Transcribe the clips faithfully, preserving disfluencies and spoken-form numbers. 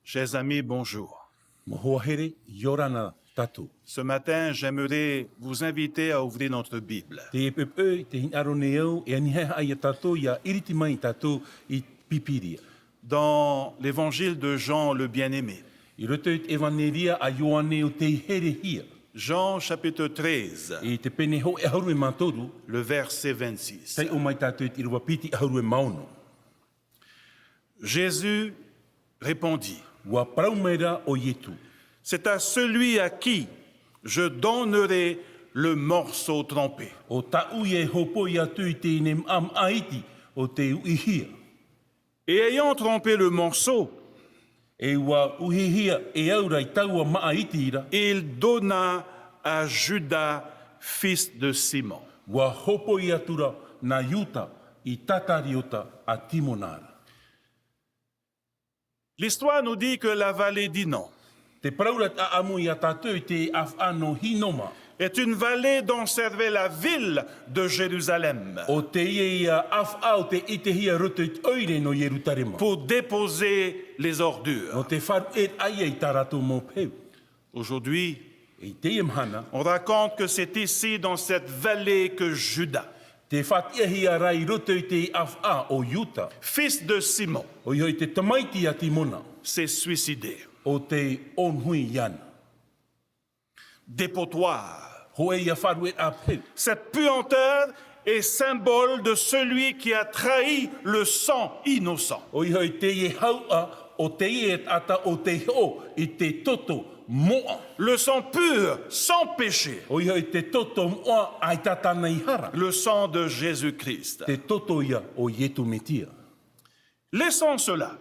Chers amis, bonjour. Mau hoa here, ʻia ora na tātou. Ce matin, j'aimerais vous inviter à ouvrir notre Bible. Teie poʻipoʻi, tē hinaʻaro nei au, e anihaʻa ia tātou, ʻia ʻiriti mai tātou i Pīpīria. Dans l'évangile de Jean le bien-aimé. I roto i te ʻevaneria a Ioane ʻo tei herehia. Jean chapitre treize, I te pene hōʻē ʻahuru e mā toru, le verset vingt-six. Taiʻo mai tātou i te ʻīrava piti ʻahuru e mā ono. Jésus répondit, ʻUa parau mai ra ʻo Ietu. C'est à celui à qui je donnerai le morceau trempé. ʻO tāʻu ia e hōpoi atu i teie nei maʻamaʻa iti ʻo tei uʻihia. Et ayant trempé le morceau, E ʻua uʻihia e au ra i taua maʻa iti ra. Il donna à Judas, fils de Simon. ʻUa hōpoi atu ra nā Iuta, i Takariota a Timona ra. L'histoire nous dit que la vallée d'Hinnom. Te parau ra te ʻaʻamu ia tātou i te ʻāfaʻa nō Hinoma. Est une vallée dont servait la ville de Jérusalem. ʻO teie ia ʻāfaʻa ʻo tei ʻitehia i roto i te ʻoire nō Ierutarema. Pour déposer les ordures. Nō te faʻaruʻe ai i tā rātou mau peu. Aujourd'hui, I teie mahana, on raconte que c'est ici, dans cette vallée, que Judas, tē faʻatiʻahia ra i roto i te ʻāfaʻa ʻo Iuta. Fils de Simon, ʻOia hoʻi te tamaiti a Timona. S'est suicidé. ʻO tei ʻōnuhi iāna. Dépotoir. Hōʻē ia faʻaruʻeraʻa peu. Cette puanteur est symbole de celui qui a trahi le sang innocent. ʻOia hoʻi teie hauʻa ʻo teie taʻata ʻo tei hoʻo i te toto moʻa. Le sang pur, sans péché. ʻOia hoʻi te toto moʻa ʻaita tāna i hara. Le sang de Jésus-Christ. Te toto ia ʻo Ietu Metia. Laissons cela.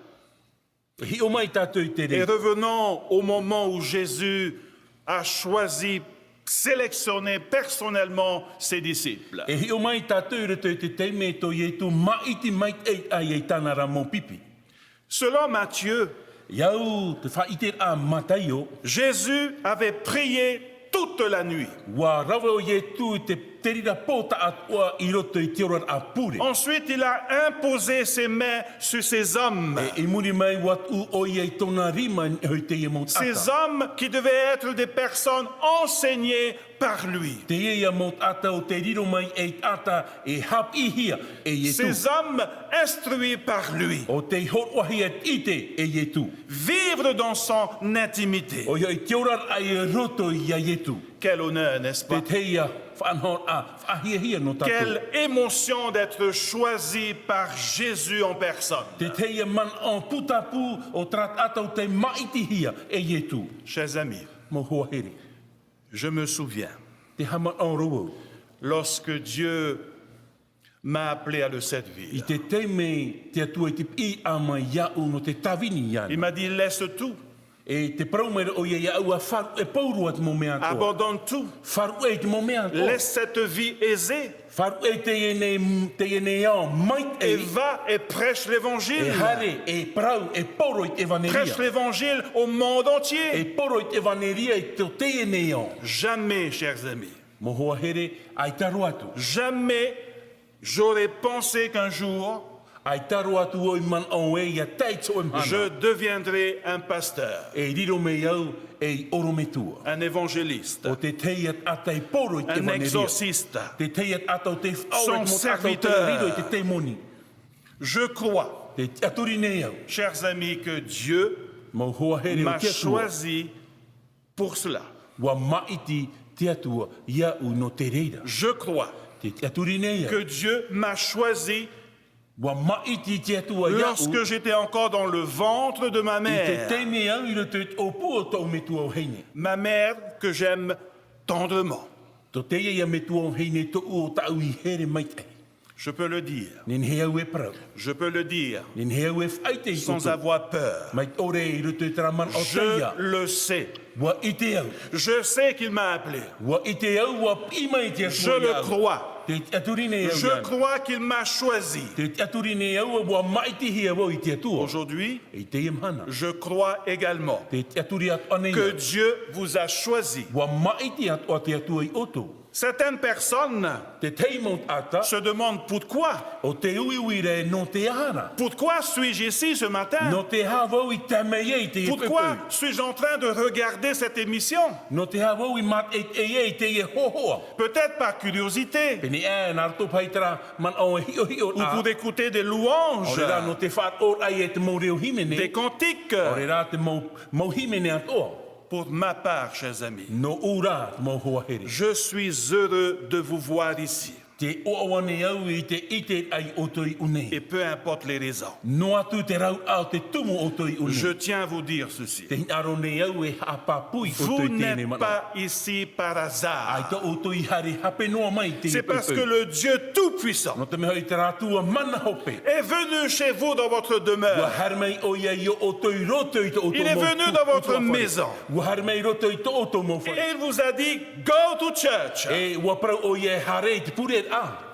Hiʻo mai tātou i te Et reira. Revenons au moment où Jésus a choisi, sélectionné personnellement ses disciples. E hiʻo mai tātou i roto i te taime tō Ietu māʻiti mai ai i tāna ra mau pipi. Selon Matthieu, I au te faʻaʻiteraʻa a Mataio, Jésus avait prié toute la nuit. ʻUa rave ʻo Ietu i te, te reira pō taʻatoʻa i roto i te oraraʻa pure. Ensuite, il a imposé ses mains sur ces hommes. E, i muri mai ʻua tuʻu ʻoia i tōna rima i niʻa i teie mau taʻata. Ces hommes qui devaient être des personnes enseignées par lui. Teie ia mau taʻata ʻo tei riro mai ei taʻata e haʻapiʻihia e Ietu. Ces hommes instruits par lui. ʻO tei hōroʻahia e ʻite e Ietu. Vivre dans son intimité. ʻOia hoʻi te oraraʻa i roto ia Ietu. Quel honneur, n'est-ce pas? Teie ia faʻanahoraʻa faʻahiahia nō tātou. Quelle émotion d'être choisi par Jésus en personne. Teie ia manaʻo pūtapū ʻo terā taʻata ʻo tei māʻitihia e Ietu. Chers amis, Mau hoa here, je me souviens, tē haʻamanaʻo ra vau. Lorsque Dieu m'a appelé à le servir, I te taime te Atua i te piʻiraʻa mai iāʻu nō te tāvini iāna. Il m'a dit, laisse tout, E tē parau mai ra ʻoia iāʻu ʻa faʻaruʻe pauroa te mau mea atoʻa. Abandonne tout, Faʻaruʻe i te mau mea atoʻa. Laisse cette vie aisée Faʻaruʻe i teie nei, teie nei ao maitaʻi. Et va et prêche E l'évangile. haere, e parau, e poro i te ʻevaneria. Prêche l'évangile au monde entier. E poro i te ʻevaneria i tō teie nei ao. Jamais, chers amis, Mau hoa here, ʻaita roa atu. Jamais j'aurais pensé qu'un jour, ʻAita roa atu vau i manaʻo ē ia tae i te hōʻē mahana. Je deviendrai un pasteur, E riro mai au ei ʻorometua. Un évangéliste, ʻO te tahi taʻata e poro i te un ʻevaneria. Exorciste. Te tahi taʻata ʻo tei faʻaora Son i te mau taʻata ʻo tei serviteur. Riro i te tēmoni. Je crois, Tē tiʻaturi nei au. Chers amis, que Dieu Mau hoa here, ʻo m'a te Atua. Choisi pour cela. ʻUa māʻiti te Atua iāʻu nō te reira. Je crois, Tē tiʻaturi nei au. Que Dieu m'a choisi ʻUa māʻiti te Atua iāʻu. Lorsque j'étais encore dans le ventre de ma I te mère. Taime au i roto i te ʻōpū o tōʻu metua vahine. Ma mère que j'aime tendrement. Tō teie ia metua vahine tōʻu ʻo tāʻu i here maitaʻi. Je peux le dire. Nehenehe au e parau. Je peux le dire. Nehenehe au e faʻaʻite i Sans koutou. Avoir peur. Mai te ʻore i roto i terā manaʻo taiā. Je le sais. ʻUa ʻite au. Je sais qu'il m'a appelé. ʻUa ʻite au, ʻua piʻi mai te Atua Je le iāʻu. Crois. Tē tiʻaturi nei au Je iāna. Crois qu'il m'a choisi. Tē tiʻaturi nei au, ʻua māʻitihia vau i te Atua. Aujourd'hui, I teie mahana. Je crois également Tē tiʻaturi atoʻa nei que au. Dieu vous a choisi ʻUa māʻiti atoʻa te Atua iā ʻoutou. Certaines personnes Te tahi mau taʻata, se demandent pourquoi. ʻO te uiui ra, nō te aha ra? Pourquoi suis-je ici ce matin? Nō te aha vau i tae mai ai i teie poʻipoʻi? Pourquoi suis-je en train de regarder cette émission? Nō te aha vau i mātaʻitaʻi ai i teie hōhoʻa? Peut-être par curiosité. Pēnei aʻe nā roto paʻi i terā manaʻo e hiʻohiʻo. Ou pour écouter des louanges. ʻAore rā nō te faʻaroʻoraʻa i te mau reo hīmene. Des cantiques. ʻAore rā te mau, mau hīmene atoʻa. Pour ma part, chers amis, Nōʻu rā, te mau hoa here. Je suis heureux de vous voir ici. Tē ʻoaʻoa nei au i te ʻiteraʻa iā ʻoutou i ʻō nei. Et peu importe les raisons, Noa atu te rauraʻa o te tumu ʻoutou i ʻō nei. Je tiens à vous dire ceci. Tē hinaʻaro nei au e haʻapāpū iā ʻoutou i teie nei manaʻo. Vous n'êtes pas ici par hasard. ʻAita ʻoutou i haere hape noa mai i teie poʻipoʻi. C'est parce que le Dieu Tout-Puissant Et vous êtes là venu chez vous dans votre demeure. Ua haere mai ʻoia i ō ʻoutou i roto i tō ʻoutou mau tuafare. Il est venu dans votre maison. Ua haere mai i roto i tō ʻoutou mau fare. Et il vous a dit, go to church. E ua parau ʻoia e haere i te pureraʻa.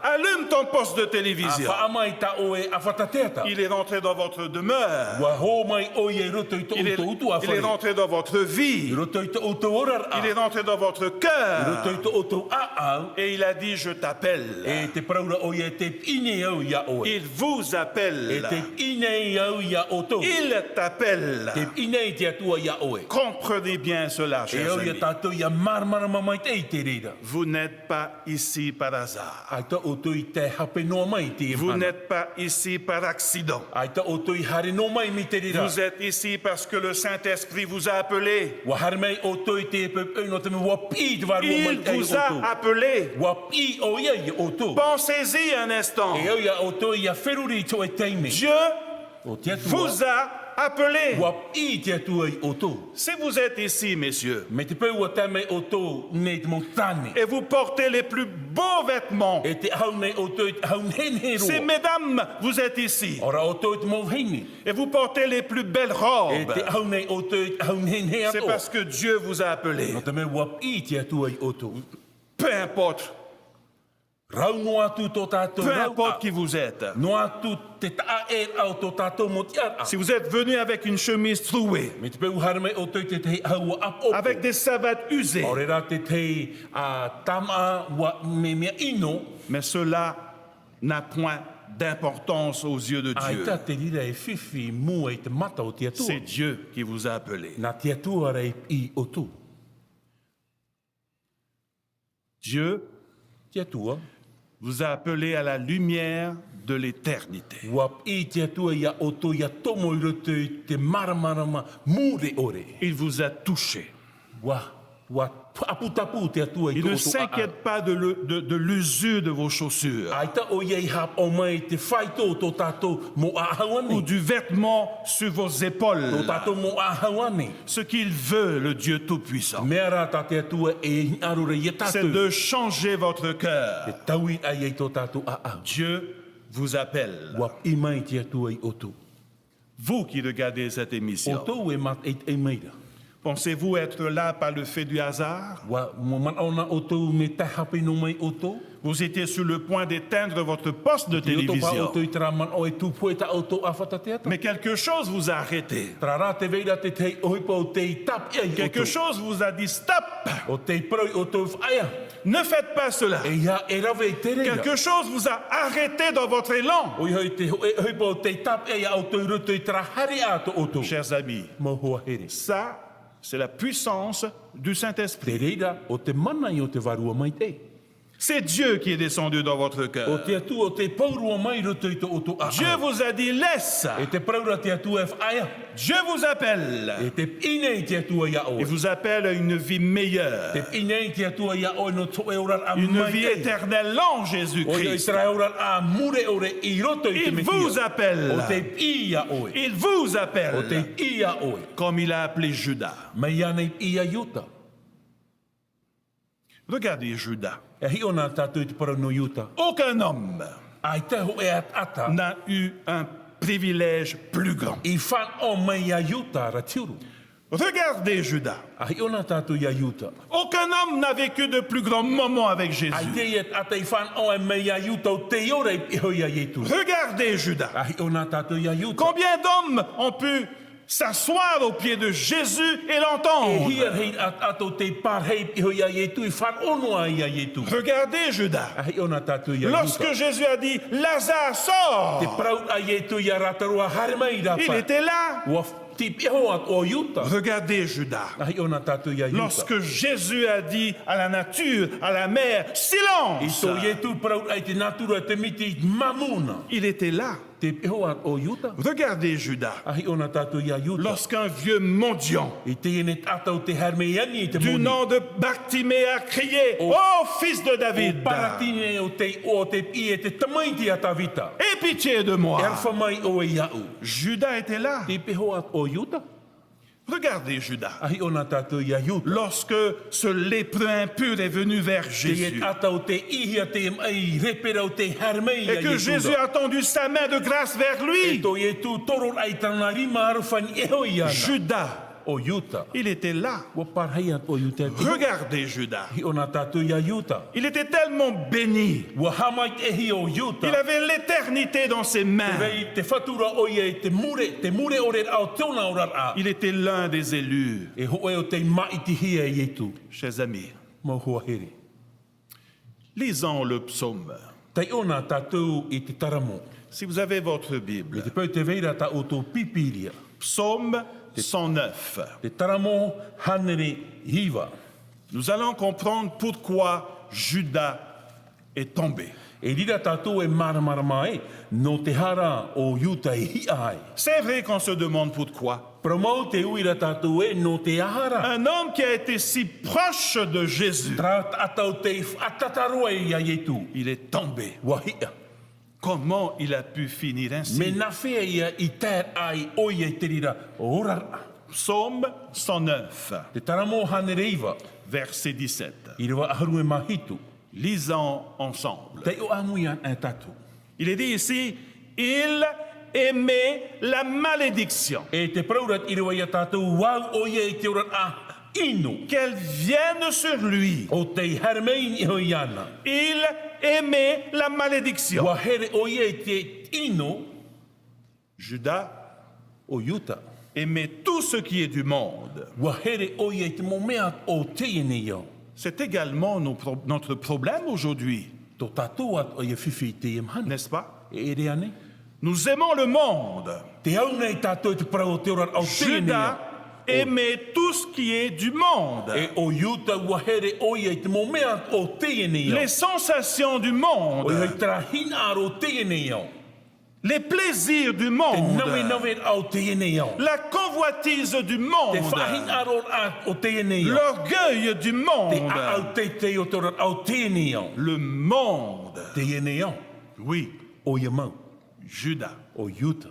Allume ton poste de télévision. Faʻaʻamu i tā ʻoe ʻāfata teata. Il est rentré dans votre demeure. Ua haere mai ʻoia i roto i tō ʻoutou tuafare. Il est rentré dans votre vie. I roto i tō ʻoutou oraraʻa. Il est rentré dans votre cœur. I roto i tō ʻoutou ʻāʻau. Et il a dit, je t'appelle. E tē parau ra ʻoia, tē piʻi nei au iā ʻoe. Il vous appelle. E tē piʻi nei au iā ʻoutou. Il t'appelle. Tē piʻi nei te Atua iā ʻoe. Comprenez bien cela, chers amis. E au ia tātou ʻia māramarama maitaʻi i te reira. Vous n'êtes pas ici par hasard. ʻAita ʻoutou i tae hape noa mai i teie mahana. Vous n'êtes pas ici par accident. ʻAita ʻoutou i haere noa mai mai te reira. Vous êtes ici parce que le Saint-Esprit vous a appelé. Ua haere mai ʻoutou i teie poʻipoʻi nō te mea ua piʻi te Vārua Maitaʻi iā ʻoutou. Il vous a appelé. Ua piʻi ʻoia iā ʻoutou. Pensez-y un instant. E au ia ʻoutou ʻia feruri i te hōʻē taime. Dieu vous a appelé. Ua piʻi te Atua iā ʻoutou. Si vous êtes ici, messieurs, Mai te peu ua tae mai ʻoutou nei te mau tāne. Et vous portez les plus beaux vêtements. E tē ʻahu nei ʻoutou i te ʻahu nehenehe roa. Si, mesdames, vous êtes ici. ʻAore rā ʻoutou i te mau vahine. Et vous portez les plus belles robes. E tē ʻahu nei ʻoutou i te ʻahu nehenehe atoʻa. C'est parce que Dieu vous a appelé. Nō te mea ua piʻi te Atua iā ʻoutou. Peu importe. Rau noa atu tō tātou rau. Peu importe qui vous êtes. Noa atu te taʻa ʻē o tō tātou mau tiʻaraʻa. Si vous êtes venu avec une chemise trouée, Mai te peu ua haere mai ʻoutou i te tahi ʻahu ua ʻapoʻopo. Avec des savates usées, ʻAore rā te tahi, ā, tāmaʻa ua, mea, mea ʻino. Mais cela n'a point d'importance aux yeux de Dieu. ʻAita te reira e fifi i mua i te mata o te Atua. C'est Dieu qui vous a appelé. Nā te Atua rā i piʻi ʻoutou. Dieu Te Atua. vous a appelé à la lumière de l'éternité. Ua piʻi te Atua iā ʻoutou ʻia tomo i roto i te māramarama mure ʻore. Il vous a touché. Ua, ua taputapu te Atua i tō ʻoutou ʻāʻau. Il ne s'inquiète pas de le, de, de l'usure de vos chaussures. ʻAita ʻoia i haʻapaʻo mai i te faito o tō tātou mau ʻāʻau ānei. Ou du vêtement sur vos épaules. Tō tātou mau ʻāʻau ānei. Ce qu'il veut, le Dieu Tout-Puissant, Mea rā tā te Atua e hinaʻaro ra iā tātou. C'est de changer votre cœur. E taui ʻai ai tō tātou ʻāʻau. Dieu vous appelle. Ua piʻi mai te Atua iā ʻoutou. Vous qui regardez cette émission, ʻOutou e mātaʻitaʻi mai ra. Pensez-vous être là par le fait du hasard? ʻUa, ʻua manaʻo na ʻoutou mea tae hape noa mai ʻoutou? Vous étiez sur le point d'éteindre votre poste de télévision. ʻOutou i terā manaʻo e tupu e tā ʻoutou ʻāfata teata. Mais quelque chose vous a arrêté. Terā rā tē vai ra te tahi ʻohipa ʻo tē tāpeʻa iā ʻoutou. Quelque chose vous a dit stop. ʻO tē parau iā ʻoutou faʻaea. Ne faites pas cela. E ia e rave i te reira. Quelque chose vous a arrêté dans votre élan. ʻOia hoʻi te hōʻē ʻohipa ʻo tē tāpeʻa iā ʻoutou i roto i terā haereʻa tō ʻoutou. Chers amis, Mau hoa here. Ça, c'est la puissance du Saint-Esprit. Te reira, ʻo te mana ïa o te Vārua Maitaʻi. C'est Dieu qui est descendu dans votre cœur. ʻO te Atua ʻo tē pauroa mai i roto i tō ʻoutou ʻāʻau. Dieu vous a dit, laisse. E tē parau ra te Atua e faʻaea. Dieu vous appelle. E tē piʻi nei te Atua iā ʻoe. Il vous appelle à une vie meilleure. Tē piʻi nei te Atua iā ʻoe nō te hōʻē oraraʻa maitaʻi. Une vie éternelle en Jésus-Christ. ʻOia i terā oraraʻa mure ʻore i roto i te Mesia. Il vous appelle. ʻO tē piʻi iā ʻoe. Il vous appelle. ʻO tē piʻi iā ʻoe. Comme il a appelé Judas. Mai iāna i piʻi iā Iuta. Regardez Judas. E hiʻo na tātou i te parau nō Iuta. Aucun homme ʻAita hōʻē taʻata. n'a eu un privilège plus grand. I fānaʻo mai iā Iuta ra te huru. Regardez Judas. A hiʻo na tātou iā Iuta. Aucun homme n'a vécu de plus grands moments avec Jésus. ʻAita hōʻē taʻata i fānaʻo mai iā Iuta ʻo tei ora i pihaʻi iā Ietu. Regardez Judas. A hiʻo na tātou iā Iuta. Combien d'hommes ont pu s'asseoir aux pieds de Jésus et l'entendre. E hiahia atu, atu tei pārahi i pihaʻi iho ia Iesu, e faʻaroʻo noa ia Iesu. Regardez Judas. ʻA hiʻo na tātou ia Juta. Lorsque Jésus a dit, Lazare, sors. Tē parau ra Iesu ia Lāzaro, haere mai, rāpae. Il était là. ʻUa f-, tei pihaʻi iho atu ʻo Juta. Regardez Judas. ʻA hiʻo na tātou ia Juta. Lorsque Jésus a dit à la nature, à la mer, silence. I tō Iesu parau ra i te nātura, te miti, māmū na. Il était là. Tei pihaʻi iho atu ʻo Juta. Regardez Judas. ʻA hiʻo na tātou ia Juta. Lorsqu'un vieux mendiant I teie nei taʻata ʻo tē haere mai ani i te moni. Du nom de Bartimée a crié, Ô fils de David, Ō Baratimeo tei, ʻo tei piʻi, e te tamaiti a Tavita. Aie pitié de moi. E aroha mai ʻoe iāʻu. Judas était là. Tei pihaʻi iho atu ʻo Juta. Regardez Judas. ʻA hiʻo na tātou ia Juta. Lorsque ce lépreux impur est venu vers Jésus. Teie taʻata ʻo tē ʻīhia, teie maʻi lepera ʻo tē haere mai ia Iesu ra. Et que Jésus a tendu sa main de grâce vers lui. E tō Iesu toro ra i tāna rima aroha i niʻa iho iāna. Judas. ʻO Juta. Il était là. ʻUa pārahi atu ʻo Juta i te Regardez Judas. ʻA hiʻo na tātou ia Juta. Il était tellement béni. ʻUa haʻamaitaʻihia ʻo Juta. Il avait l'éternité dans ses mains. Tē vai te Fatu ra ʻoia i te mure, te mure ʻore ra o tōna oraraʻa. Il était l'un des élus. E hōʻē ʻo tei māʻitihia e Iesu. Chers amis, Mau hoa here. Lisons le psaume. Taiʻo na tātou i te taramo. Si vous avez votre Bible, Mai te peu te vai ra tā ʻoutou Pīpīria. Psaume cent neuf. Te taramo hānere iva. Nous allons comprendre pourquoi Judas est tombé. E riro tātou e māramarama ai, nō te aha ʻo Iuta i hiʻa ai. C'est vrai qu'on se demande pourquoi. Parau mau te ui ra tātou ē, nō te aha ra. Un homme qui a été si proche de Jésus, Terā taʻata ʻo tei faʻatata roa ia Ietu. Il est tombé. ʻUa hiʻa. Comment il a pu finir ainsi? Mea nāfea ïa i tae ai ʻoia i te reira oraraʻa? Psaume cent neuf, Te taramo hānere iva. Verset dix-sept. ʻĪrava ʻahuru e mā hitu. Lisons ensemble. Taiʻo ʻāmui anaʻe tātou. Il est dit ici, il aimait la malédiction. E tē parau ra te ʻīrava ia tātou, ʻua au ʻoia i te oraraʻa ʻino. Qu'elle vienne sur lui. ʻO tei haere mai i niʻa iho iāna. Il aimait la malédiction. ʻUa here ʻoia i te ʻino. Judas ʻO Iuta. Aimait tout ce qui est du monde. ʻUa here ʻoia i te mau mea o teie nei ao. C'est également nos pro-, notre problème aujourd'hui. Tō tātou atoʻa ïa fifi i teie mahana. N'est-ce pas? E ʻere ānei? Nous aimons le monde. Tē au nei tātou i te parau o te oraraʻa o teie nei ao. Judas aimait tout ce qui est du monde. E ʻo Iuta ʻua here ʻoia i te mau mea o teie nei ao. Les sensations du monde. ʻOia hoʻi terā hinaʻaro o teie nei ao. Les plaisirs du monde. Te navenaveraʻa o teie nei ao. La convoitise du monde. Te faʻahinaʻaroraʻa o teie nei ao. L'orgueil du monde. Te ʻāʻau teitei o te oraraʻa o teie nei ao. Le monde. Teie nei ao. Oui. ʻOia mau. Judas. ʻO Iuta.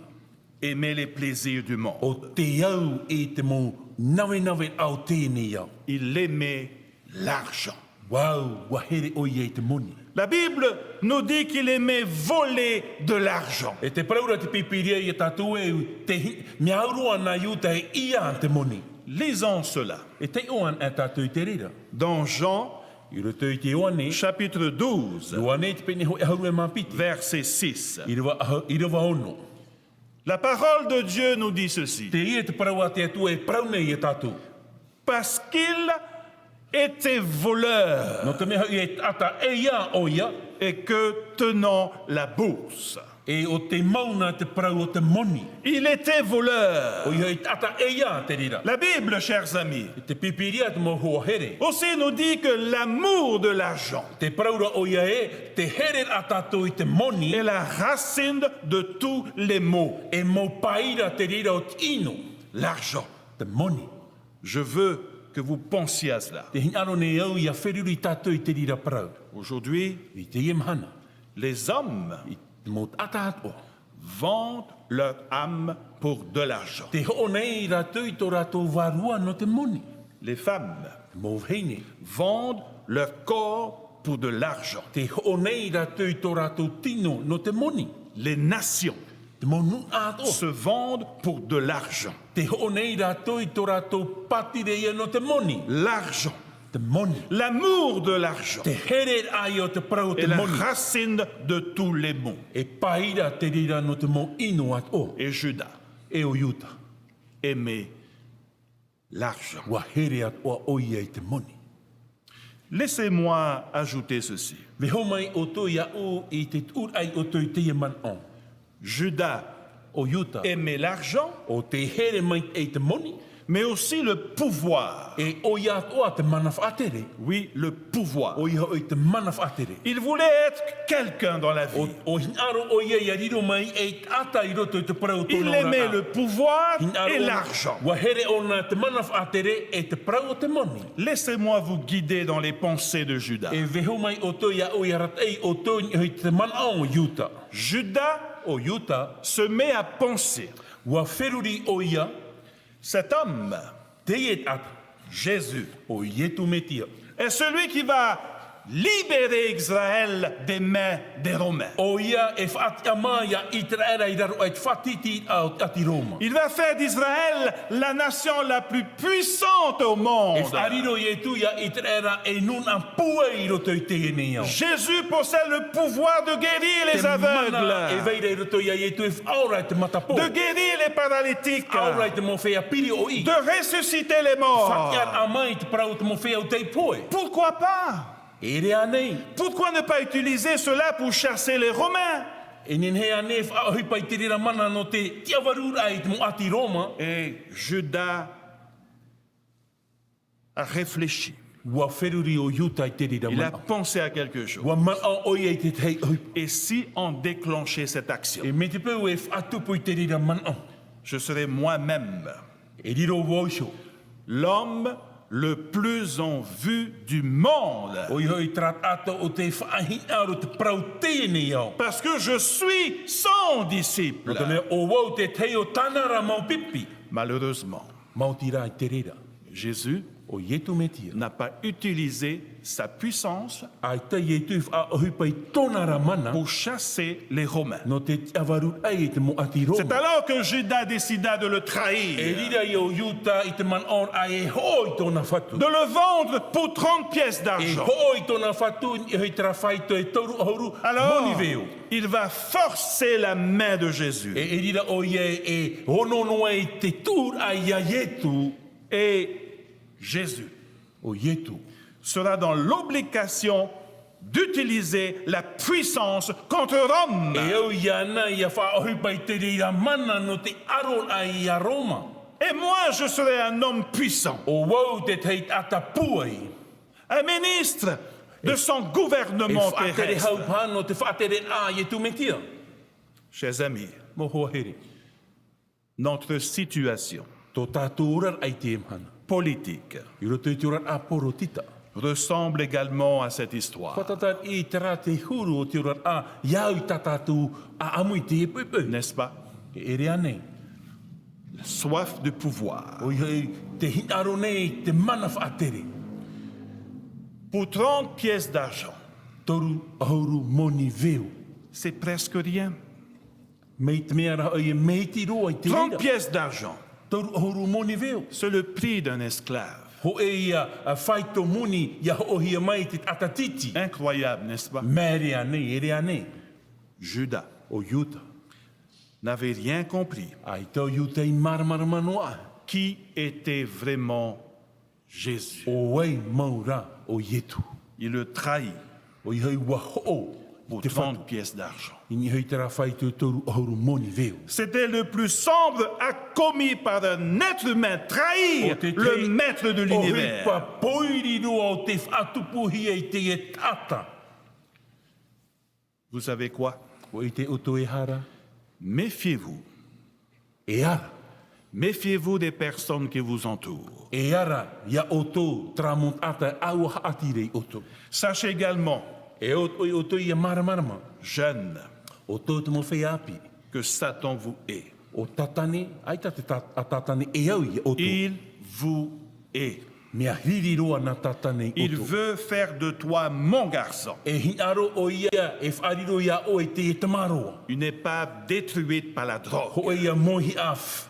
Aimait les plaisirs du monde. ʻO tē au i te mau navenaveraʻa o teie nei ao. Il aimait l'argent. ʻUa au, ʻua here ʻoia i te moni. La Bible nous dit qu'il aimait voler de l'argent. E tē parau ra te Pīpīria ia tātou ē, te hi-, mea au roa na Iuta e ʻia te moni. Lisons cela. E taiʻo anaʻe tātou i te reira. Dans Jean, I roto i te Ioane, chapitre douze, Ioane te pene hōʻē ʻahuru e mā piti. Verset six. ʻĪrava ʻahu-, ʻīrava ono. La parole de Dieu nous dit ceci. Teie te parau a te Atua e parau nei ia tātou. Parce qu'il était voleur. Nō te mea hoʻi e taʻata ʻeiā ʻoia. Et que tenant la bourse. E ʻo tē mau na te parau o te moni. Il était voleur. ʻOia hoʻi taʻata ʻeiā te reira. La Bible, chers amis, Te Pīpīria te mau hoa here. Aussi nous dit que l'amour de l'argent Tē parau ra ʻoia ē, te hereraʻa tātou i te moni. Est la racine de tous les maux. E mau paʻi ra te reira o te ʻino. L'argent. Te moni. Je veux que vous pensiez à cela. Tē hinaʻaro nei au ʻia feruri tātou i te reira parau. Aujourd'hui, I teie mahana. Les hommes I te mau taʻata atoʻa. vendent leur âme pour de l'argent. Tē hoʻo nei rātou i tō rātou vārua nō te moni. Les femmes Te mau vahine. vendent leur corps pour de l'argent. Tē hoʻo nei rātou i tō rātou tino nō te moni. Les nations Te mau nūnaʻa atoʻa. se vendent pour de l'argent. Tē hoʻo nei rātou i tō rātou pātireia nō te moni. L'argent. Te moni. L'amour de l'argent Te hereraʻa o te parau o te moni. Est la racine de tous les maux. E paʻi ra te reira nō te mau ʻino atoʻa. Et Judas. E ʻo Iuta. aimer l'argent. Ua here atoʻa ʻoia i te moni. Laissez-moi ajouter ceci. Vaiiho mai ʻoutou iāʻu i te tuʻuraʻa ia ʻoutou i teie manaʻo. Judas, ʻo Iuta, aimait l'argent, ʻo tē here maitaʻi i te moni, mais aussi le pouvoir. E ʻoia atoʻa te mana faʻatere. Oui, le pouvoir. ʻOia hoʻi te mana faʻatere. Il voulait être quelqu'un dans la vie. ʻO, ʻo hinaʻaro ʻoia ia riro mai ei taʻata i roto i te parau o tōna oraraʻa. Il aimait le pouvoir et l'argent. Hinaʻaro ʻoia, ua here ʻōna te mana faʻatere e te parau o te moni. Laissez-moi vous guider dans les pensées de Judas. E vaiiho mai ʻoutou iāʻu ia arataʻi ʻoutou i niʻa i te manaʻo o Iuta. Judas, ʻo Iuta, se met à penser. Ua feruri ʻoia. Cet homme, teie taʻata, Jésus, ʻo Ietu Metia, est celui qui va libérer Israël des mains des Romains. ʻOia e faʻatiʻamā ia ʻĪteraʻera i raro aʻe i te faʻatītīraʻa o te ʻāti Roma. Il va faire d'Israël la nation la plus puissante au monde. E faʻariro Ietu ia ʻĪteraʻera ei nūnaʻa pūai i roto i teie nei ao. Jésus possède le pouvoir de guérir les aveugles. Te mana e vai ra i roto ia Ietu e faʻaora i te matapō. De guérir les paralytiques. Faʻaora i te mau feiā piri ʻoʻi. De ressusciter les morts. Faʻatiʻaraʻa mai i te parau o te mau feiā ʻūtei pohe. Pourquoi pas? E ʻere ānei? Pourquoi ne pas utiliser cela pour chasser les Romains? E nehenehe ānei e faʻaʻohipa i te reira mana nō te tiʻavaruraʻa i te mau ʻāti Roma? Et Judas a réfléchi. Ua feruri ʻo Iuta i te reira manaʻo. Il a pensé à quelque chose. Ua manaʻo ʻoia i te tahi ʻohipa. Et si on déclenchait cette action? E mai te peu e faʻatupu i te reira manaʻo. Je serais moi-même, e riro vau iho, l'homme le plus en vue du monde. ʻOia hoʻi terā taʻata ʻo tē faʻahinaʻaro i te parau o teie nei ao. Parce que je suis son disciple. Nō te mea ʻo vau te tahi o tāna ra mau pipi. Malheureusement, maoti rā i te reira, Jésus, ʻo Ietu Metia, n'a pas utilisé sa puissance, ʻaita Ietu i faʻaʻohipa i tōna ra mana, pour chasser les Romains. Nō te tiʻavaruraʻa i te mau ʻāti Roma. C'est alors que Judas décida de le trahir. E riro ïa ʻo Iuta i te manaʻo ra e hoʻo i tōna fatu. De le vendre pour trente pièces d'argent. E hoʻo i tōna fatu i niʻa i terā faito e toru ʻahuru moni veo. Alors, il va forcer la main de Jésus. E, e riro ʻoia e, e ono noa i te tuʻuraʻa ia Ietu. Et Jésus, ʻo Ietu, sera dans l'obligation d'utiliser la puissance contre Rome. E au iāna ʻia faʻaʻohipa i te reira mana nō te ʻaroraʻa ia Roma. Et moi, je serai un homme puissant. ʻO vau te tahi taʻata pūai. Un ministre de son gouvernement terrestre. E faʻatere hau paha nō te faʻatereraʻa a Ietu Metia. Chers amis, mau hoa here, notre situation, tō tātou oraraʻa i teie mahana, politique, i roto i te oraraʻa pōrotita, ressemble également à cette histoire. Fātata i terā te huru o te oraraʻa i au i tā tātou ʻāʻamu i teie poʻipoʻi. N'est-ce pas? E ʻere ānei? La soif de pouvoir. ʻOia hoʻi te hinaʻaro nei i te mana faʻatere. Pour trente pièces d'argent. Toru ʻahuru moni veo. C'est presque rien. Mai te mea ra hoʻi e maitaʻi roa i te reira. Trente pièces d'argent. Toru ʻahuru moni veo. C'est le prix d'un esclave. Hōʻē ïa faito moni ʻia hoʻohia mai i te taʻata tītī. Incroyable, n'est-ce pas? Mea ʻere ānei, ʻere ānei? Judas, ʻo Iuta, n'avait rien compris. ʻAita ʻo Iuta i māramarama noa. Qui était vraiment Jésus? ʻO vai mau rā ʻo Ietu? Il le trahit. ʻOia hoʻi ua hoʻo. Pour trente pièces d'argent. I niʻa i terā faito e toru ʻahuru moni veo. C'était le plus sombre acte commis par un être humain, trahir le maître de l'univers. ʻO te ʻohipa pōiri roa o tei faʻatupuhia i te taʻata. Vous savez quoi? ʻUa ʻite ʻoutou e aha ra? Méfiez-vous. E ara. Méfiez-vous des personnes qui vous entourent. E ara ia ʻoutou terā mau taʻata e ʻaua haʻatīrā ia ʻoutou. Sachez également, e ʻo-, ʻo-, ʻoutou ia māramarama. Jeunes, ʻoutou te mau feiā ʻāpī, que Satan vous hait. ʻO Tātane, ʻaita te tā-, ʻa Tātane e au ia ʻoutou. Il vous hait. Mea riri roa nā Tātane ia ʻoutou. Il veut faire de toi mon garçon. E hinaʻaro ʻoia e faʻariro ia ʻoe i te tamaroa. Une épave détruite par la drogue. Hōʻē ïa moni ʻa f-,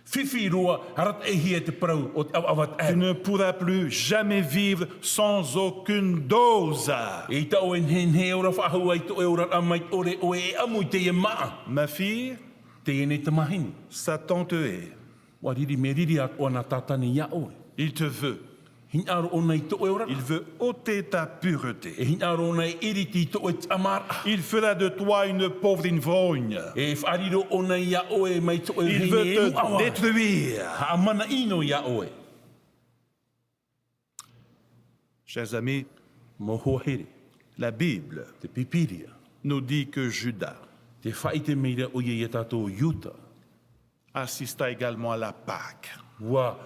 fifi roa, arataʻihia e te parau o te ʻavaʻava taʻa. Tu ne pourras plus jamais vivre sans aucune dose. ʻEita ʻoe e nehenehe e ora faʻahou ai tō ʻoe oraraʻa mai te ʻore ʻoe e ʻamu i teie māʻa. Ma fille, teie nei tamāhine. Satan te hait. ʻUa riri, mea riri atoʻa nā Tātane iā ʻoe. Il te veut. Hinaʻaro ʻōna i tō ʻoe oraraʻa. Il veut ôter ta pureté. E hinaʻaro ʻōna e ʻiriti i tō ʻoe tiʻamāraʻa. Il fera de toi une pauvre ivrogne. E faʻariro ʻōna iā ʻoe mai tō ʻoe vahine e nuʻu ʻava. Il veut te détruire. Haʻamanaʻo iā ʻoe. Chers amis, mau hoa here, la Bible, te Pīpīria, nous dit que Judas, tē faʻaʻite mai ra ʻoia iā tātou ʻo Iuta, assista également à la Pâque. ʻUa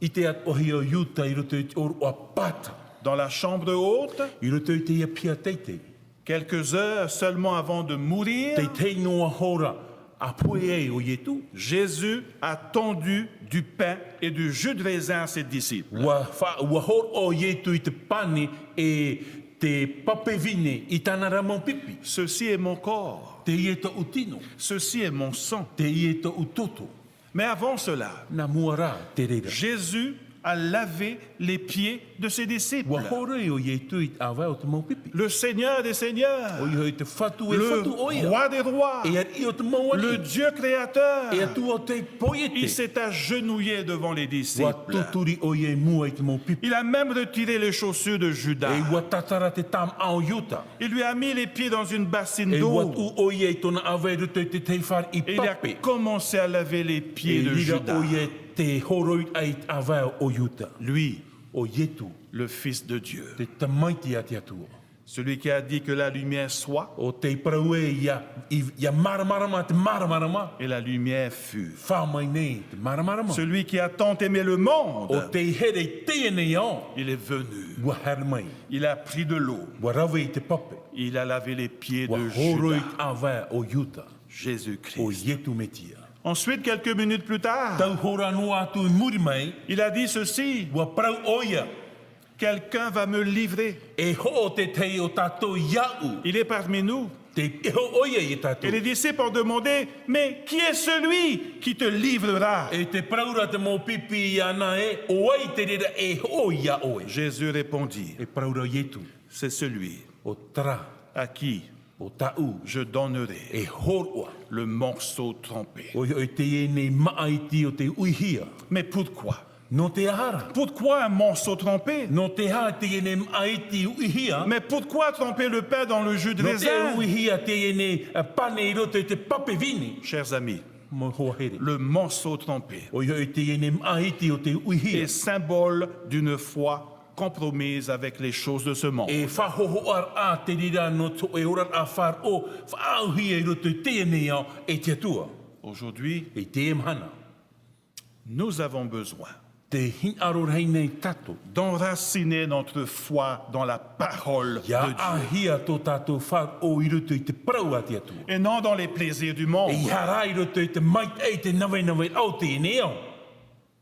ʻite atoʻahia ʻo Iuta i roto i te ʻōroʻa Pāta. Dans la chambre haute, i roto i te piha teitei. Quelques heures seulement avant de mourir, teitei noa hora ʻa pohe ai ʻo Ietu. Jésus a tendu du pain et du jus de raisin à ses disciples. ʻUa fa-, ʻua hōroʻa ʻo Ietu i te pane e te pape vine i tāna ra mau pipi. Ceci est mon corps. Teie tōʻu tino. Ceci est mon sang. Teie tōʻu toto. Mais avant cela, nā mua rā te reira, Jésus a lavé les pieds de ses disciples. ʻUa hōroi ʻo Ietu i te ʻāvae o te mau pipi. Le Seigneur des Seigneurs, ʻOia hoʻi te Fatu e fatu ʻoia. Le Roi des rois, E ariʻi o te mau ariʻi. Le Dieu créateur, E Atua o te poiete. Il s'est agenouillé devant les disciples. ʻUa tūturi ʻoia i mua i te mau pipi. Il a même retiré les chaussures de Judas. E ʻua tātara te tāmaʻa o Iuta. Il lui a mis les pieds dans une bassine d'eau. E ʻua tuʻu ʻoia i tōna ʻāvae i roto i te tahi fāriʻi pape. Et il a commencé à laver les pieds de Judas. E riro ʻoia te hōroi i te ʻāvae o Iuta. Lui, ʻO Ietu. Le Fils de Dieu. Te Tamaiti a te Atua. Celui qui a dit que la lumière soit. ʻO tē parau ē ʻia, ʻia māramarama te māramarama. Et la lumière fut. Fā mai nei te māramarama. Celui qui a tant aimé le monde. ʻO tē here i teie nei ao. Il est venu. ʻUa haere mai. Il a pris de l'eau. ʻUa rave i te pape. Il a lavé les pieds de Judas. ʻUa hōroi i te ʻāvae o Iuta. Jésus-Christ. ʻO Ietu Metia. Ensuite, quelques minutes plus tard, Tau hora noa atu i muri mai. Il a dit ceci. ʻUa parau ʻoia. Quelqu'un va me livrer. E hoʻo te tahi o tātou iāʻu. Il est parmi nous. Tē hoʻo ʻoia iā tātou. Et les disciples ont demandé, mais qui est celui qui te livrera? E tē parau ra te mau pipi iāna ē, ʻo vai te reira e hoʻo iā ʻoe? Jésus répondit, E parau ra Ietu. C'est celui ʻO terā. À qui ʻO tāʻu. Je donnerai E hōroʻa. Le morceau trempé. ʻOia hoʻi teie nei māʻa iti o te uʻihia. Mais pourquoi? Nō te aha rā? Pourquoi un morceau trempé? Nō te aha teie nei māʻa iti uʻihia? Mais pourquoi tremper le pain dans le jus de raisin? Nō te aha uʻihia teie nei, ā, pane i roto i te pape vine? Chers amis, Mau hoa here. Le morceau trempé ʻOia hoʻi teie nei māʻa iti o te uʻihia. Est symbole d'une foi compromise avec les choses de ce monde. E faʻahohoʻaraʻa te reira nō tō ʻoe oraraʻa faʻaroʻo, faʻaauhia i roto i teie nei ao e te Atua. Aujourd'hui, I teie mahana, nous avons besoin tē hinaʻaro rahi nei tātou d'enraciner notre foi dans la parole de Dieu. ʻIa ʻāhia tō tātou faʻaroʻo i roto i te parau a te Atua. Et non dans les plaisirs du monde. ʻEiaha rā i roto i te maitaʻi, te navenaveʻraʻa o teie nei ao.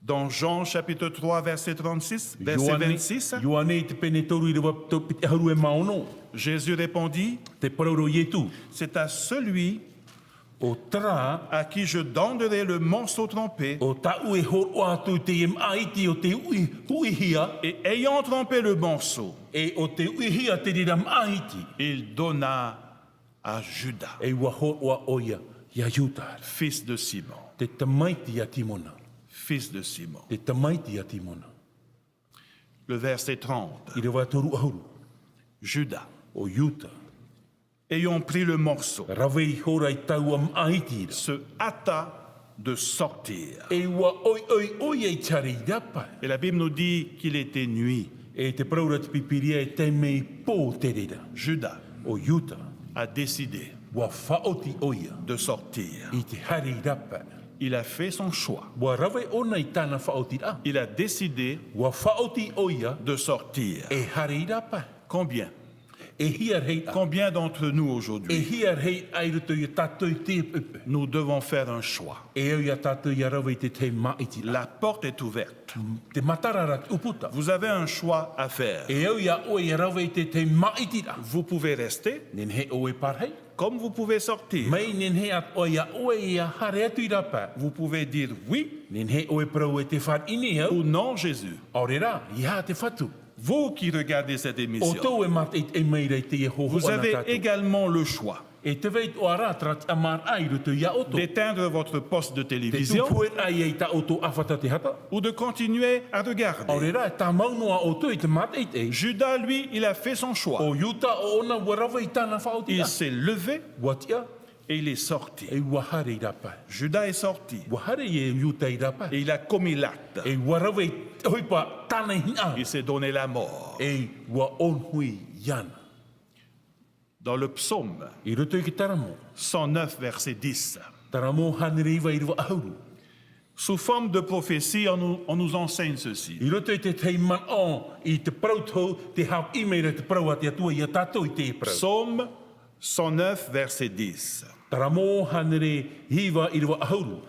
Dans Jean chapitre trois, verset trente-six, verset Ioane, vingt-six, Ioane i te pene toru, ʻīrava piti ʻahuru e mā ono. Jésus répondit, Tē parau ra ʻo Ietu. C'est à celui ʻO terā à qui je donnerai le morceau trempé, ʻO tāʻu e hōroʻa atu i te māʻa iti o te uʻi-, uʻihia. Et ayant trempé le morceau, E ʻo te uʻihia te reira māʻa iti. Il donna à Judas, E ʻua hōroʻa ʻoia iā Iuta, fils de Simon. Te tamaiti a Timona. Fils de Simon. Te tamaiti a Timona. Le verset trente. ʻĪrava toru ʻahuru. Judas, ʻO Iuta. Ayant pris le morceau, Rave ihora i taua māʻa iti ra. Se hâta de sortir. E ʻua ʻoiʻoi ʻoia i te haere i rāpae. Et la Bible nous dit qu'il était nuit. E tē parau ra te Pīpīria e taime i pō te reira. Judas, ʻO Iuta. A décidé, ʻUa faʻaoti ʻoia. De sortir. I te haere i rāpae. Il a fait son choix. ʻUa rave ʻōna i tāna faʻaotiraʻa. Il a décidé. ʻUa faʻaoti ʻoia. De sortir. E haere i rāpae. Combien? E hia rahi? Combien d'entre nous aujourd'hui? E hia rahi i roto iā tātou i teie poʻipoʻi? Nous devons faire un choix. E au iā tātou ʻia rave i te tahi māʻa iti ra. La porte est ouverte. Te matara ra te ʻūputa. Vous avez un choix à faire. E au iā ʻoe ʻia rave i te tahi māʻa iti ra. Vous pouvez rester. Nehenehe ʻoe e pārahi. Comme vous pouvez sortir. Mai nehenehe atoʻa iā ʻoe ʻia haere atu i rāpae. Vous pouvez dire oui. Nehenehe ʻoe e parau ē tē fāriʻi nei au. Ou non, Jésus. ʻAore rā, ʻeiaha te Fatu. Vous qui regardez cette émission, ʻO tō ʻoe e mātaʻitaʻi mai ra i teie hōhoʻa nā tātou. Vous avez également le choix. E tē vai atoʻa ra terā tiʻamāraʻa i roto iā ʻoutou. D'éteindre votre poste de télévision. Te tupu ʻē i tā ʻoutou ʻāfata tēhata. Ou de continuer à regarder. ʻAore rā, e tāmau noa ʻoutou i te mātaʻitaʻi. Judas, lui, il a fait son choix. ʻO Iuta ʻōna, ʻua rave i tāna faʻaoti. Il s'est levé. ʻUa tiʻa. Et il est sorti. E ʻua haere i rāpae. Judas est sorti. ʻUa haere ʻo Iuta i rāpae. Et il a commis l'acte. E ʻua rave i te ʻohipa tāna i hinaʻaro. Il s'est donné la mort. E ʻua ʻōnohi iāna. Dans le psaume I roto i te Taramo. Cent neuf, verset dix. Taramo hānere iva ʻīrava ʻahuru. Sous forme de prophétie, on nous, on nous enseigne ceci. I roto i te tahi manaʻo i te parau tau, tē haʻapiʻi mai ra te parau a te Atua iā tātou i te parau. Psaume cent neuf, verset dix. Taramo hānere iva ʻīrava ʻahuru.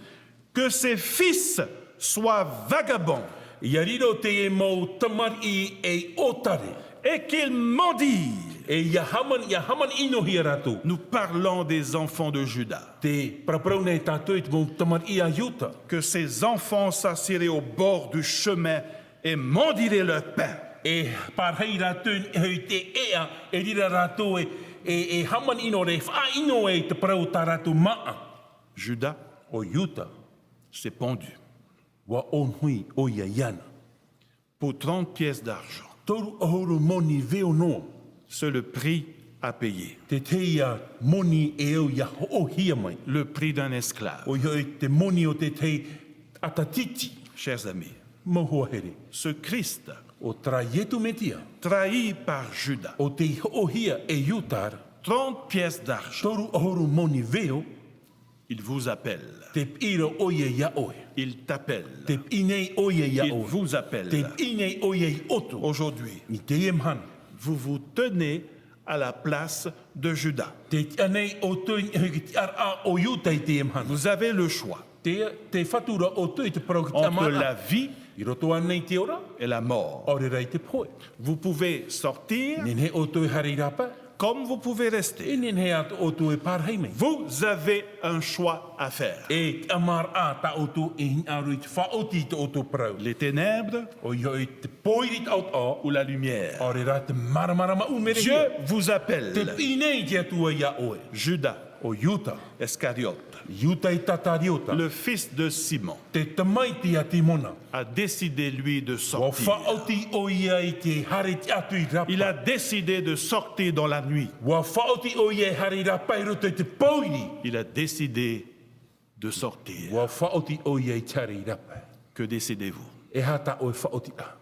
Que ces fils soient vagabonds. ʻIa riro te mau tamariʻi ei ʻōtare. Et qu'ils mendient. E ʻia hāmani, ʻia hāmani ʻino hia rātou. Nous parlons des enfants de Judas. Tē paraparau nei tātou i te mau tamariʻi a Iuta. Que ces enfants s'assiraient au bord du chemin et mendieraient leur pain. E pārahi rātou i te ʻēʻa, e riro rātou e, e, e hāmani ʻino ra, e faʻaʻino i te parau o tā rātou māʻa. Judas. ʻO Iuta. S'est pendu. ʻUa ʻōnohi ʻoia iāna. Pour trente pièces d'argent. Toru ʻahuru moni veo noa. C'est le prix à payer. Te tahi moni e au ʻia hoʻohia mai. Le prix d'un esclave. ʻOia hoʻi te moni o te tahi ʻata tītī. Chers amis, Mau hoa here. Ce Christ, ʻO terā Ietu Metia. Trahi par Judas. ʻO tei hoʻohia e Iuta ra. Trente pièces d'argent. Toru ʻahuru moni veo. Il vous appelle. Tē piʻi ra ʻoia iā ʻoe. Il t'appelle. Tē piʻi nei ʻoia iā ʻoe. Il vous appelle. Tē piʻi nei ʻoia iā ʻoutou. Aujourd'hui, I teie mahana. Vous vous tenez à la place de Judas. Tē tiʻa nei ʻoutou i te tiʻaraʻa o Iuta i teie mahana. Vous avez le choix. Te, te fatu ra ʻoutou i te parau ki te tiʻamāraʻa. Entre la vie I roto ānei i te ora. Et la mort. ʻAore rā i te pohe. Vous pouvez sortir. E nehenehe ʻoutou e haere i rāpae. Comme vous pouvez rester. E nehenehe atoʻa ʻoutou e pārahi mai. Vous avez un choix à faire. E tiʻamāraʻa tā ʻoutou e hinaʻaro i te faʻaoti i tō ʻoutou parau. Les ténèbres. ʻOia hoʻi te pōiri taʻotaʻo. Ou la lumière. ʻAore rā te māramarama ʻumere. Dieu vous appelle. Tē piʻi nei te Atua iā ʻoe. Judas. ʻO Iuta. Iscariote. Iuta Isikariota. Le fils de Simon. Te tamaiti a Timona. A décidé, lui, de sortir. ʻUa faʻaoti ʻoia i te haere atu i rāpae. Il a décidé de sortir dans la nuit. ʻUa faʻaoti ʻoia i haere i rāpae i roto i te pōiri. Il a décidé de sortir. ʻUa faʻaoti ʻoia i te haere i rāpae. Que décidez-vous ? E aha tā ʻoe faʻaotiraʻa?